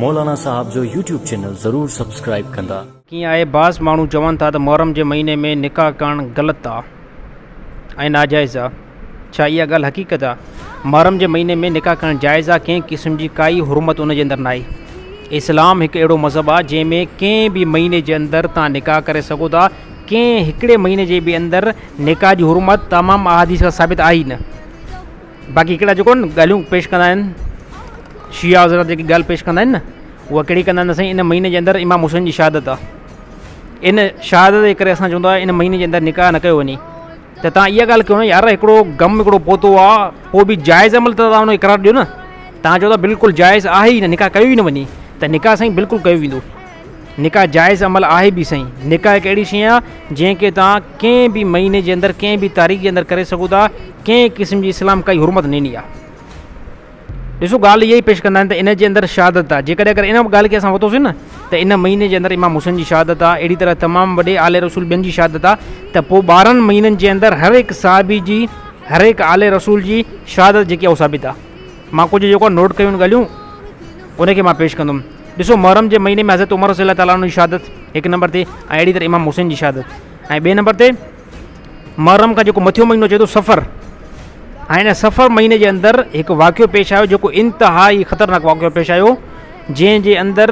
مولانا صاحب جو YouTube channel ضرور سبسڪرائيب ڪندا. ڪيئن آهي بعض ماڻهو چون ٿا ته محرم جي مهيني ۾ نڪاح ڪرڻ غلط آ ۽ ناجائز آ ڇا اها ڳالهه حقيقت آ محرم جي مهيني ۾ نڪاح ڪرڻ جائز آ ڪنهن قسم جي ڪائي حرمت ان جي اندر ناهي اسلام هڪ اهڙو مذهب آ جنهن ۾ ڪنهن به مهيني جي اندر تان نڪاح ڪري سگهو ٿا ڪنهن هڪڙي مهيني جي به اندر نڪاح جي حرمت تمام احاديث کان ثابت آهي نه باقي هڪڙا جيڪو ڳالهيون پيش ڪندا آهن شيعا حضرات جيڪي ڳالهه پيش ڪندا آهن نه اها ڪهڙي ڪندا آهن سائين ان مهيني جي اندر امام حسين جي شهادت آهي ان شهادت جي ڪري اسان چوندا ان مهيني جي اندر نڪاح نه ڪيو وڃي ته تان اها ڳالهه ڪيو نه يار هڪڙو غم هڪڙو پهتو آهي پوء به جائز عمل ته تان ان کي قرار ڏيو نه تان چئو ٿا بلڪل جائز آهي ئي نه نڪاح ڪيو ئي نه وڃي ته نڪاح سائين بلڪل ڪيو ويندو نڪاح جائز عمل آهي به سائين نڪاح هڪ اهڙي شيء آهي جنهن کي توهان ڪنهن به مهيني جي اندر ڪنهن به تاريخ جي اندر ڪري سگهو ٿا ڪنهن قسم جي اسلام ڪائي حرمت نه ڏني آهي ڏسو ڳالهه اها ئي پيش ڪندا آهن ته ان جي اندر شهادت آهي جيڪڏهن اگر ان ڳالهه کي اسان ورتوسين نه ته ان مهيني جي اندر امام حسين جي شهادت آهي اهڙي طرح تمام وڏي آل رسول ٻين جي شهادت آهي ته پوء 12 مهينن جي اندر هر هڪ صحابي جي هر هڪ آل رسول جي شهادت جيڪي آهي ثابت آهي مان ڪجهه جيڪو نوٽ ڪيون ڳالهيون ان کي مان پيش ڪندم ڏسو محرم جي مهيني ۾ حضرت عمر رضي الله تعالٰي عنه جي شهادت هڪ نمبر تي ۽ اهڙي طرح امام حسين جي شهادت ۽ ٻئي نمبر تي محرم کان جيڪو مٿيون مهينو اچي ٿو صفر ۽ ان صفر مهيني جي اندر هڪ واقعو پيش آيو جيڪو انتهائي خطرناڪ واقعو پيش آيو جنهن جي اندر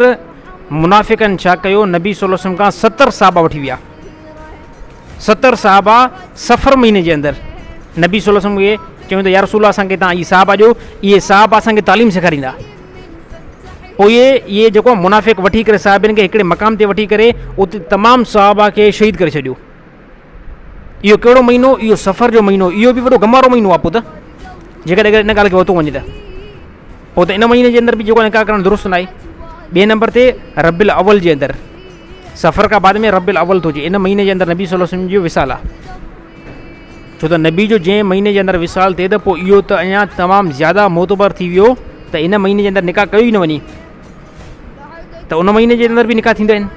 منافقن ڇا ڪيو نبي صلي الله عليه وسلم کان 70 صحابه وٺي ويا 70 صحابه صفر مهيني جي اندر نبي صلي الله عليه وسلم کي چيو ته يا رسول الله اسان کي تان اهي صحابه ڏيو اهي صحابه اسان کي تعليم سيکاريندا پوء اهي جيڪو منافق وٺي ڪري صحابين کي هڪڙي مقام تي وٺي ڪري اتي تمام صحابه کي شهيد ڪري ڇڏيو اهو ڪهڙو مهينو اهو صفر جو مهينو اهو به وڏو غم وارو مهينو آهي پوء ته جيڪڏهن اگر ان ڳالهه کي ورتو وڃي ته پوء ته ان مهيني جي اندر به جيڪو نڪاح ڪرڻ درست ناهي ٻئي نمبر تي ربيع الاول جي اندر صفر کان بعد ۾ ربيع الاول ٿو اچي ان مهيني جي اندر نبي صلي الله عليه وسلم جو وصال آهي ڇو ته نبي جو جنهن مهيني جي اندر وصال ٿئي ته پوء اهو ته اڃا تمام زياده معتبر ٿي ويو ته ان مهيني جي اندر نڪاح ڪيو ئي نه وڃي ته ان مهيني جي اندر به نڪاح ٿيندا آهن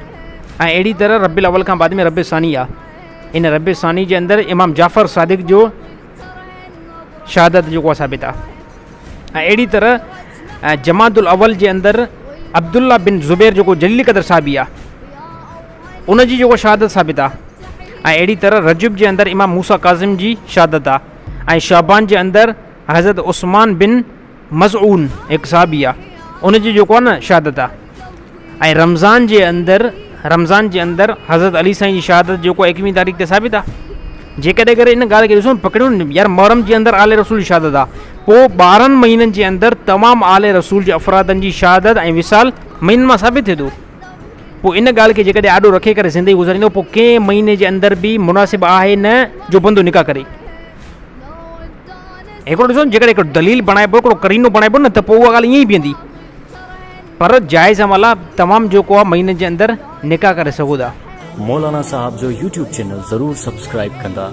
۽ اهڙي طرح ربيع الاول کان بعد ۾ ربيع ثاني آهي ان ربيع ثاني جي اندر امام جعفر صادق جو شهادت جيڪو ثابت آهي ۽ اهڙي طرح جماعت الاول جي اندر عبدالله بن زبير جيڪو جليل قدر صحابي آهي ان جي جيڪو شهادت ثابت آهي ۽ اهڙي طرح رجب جي اندر امام موسيٰ ڪاظم جي شهادت آهي ۽ شعبان جي اندر حضرت عثمان بن مظعون هڪ صحابي آهي ان جي جيڪو آهي نه شهادت آهي ۽ رمضان جي اندر رمضان جي اندر حضرت علي سائين جي شهادت جيڪو 21 تاريخ تي ثابت آهي جيڪڏهن ڪري ان ڳالهه کي ڏسون پڪڙيون يار محرم جي اندر آل رسول جي شهادت آهي پوء 12 مهينن جي اندر تمام آل رسول جي افرادن جي شهادت ۽ وصال مهينن مان ثابت ٿئي ٿو پوء ان ڳالهه کي جيڪڏهن آڏو رکي ڪري زندگي گذاريندو پوء ڪنهن مهيني جي اندر به مناسب آهي نه جو بندو نڪاح ڪري. هڪڙو ڏسو جيڪڏهن هڪڙو دليل بڻائبو هڪڙو قرينو بڻائبو نه ته پوء اها ڳالهه ائين ئي بيهندي پر جائز عمل آهي تمام جيڪو آهي مهيني جي اندر نڪاح ڪري سگهو ٿا. مولانا صاحب جو يوٽيوب چينل ضرور سبسڪرائيب ڪندا.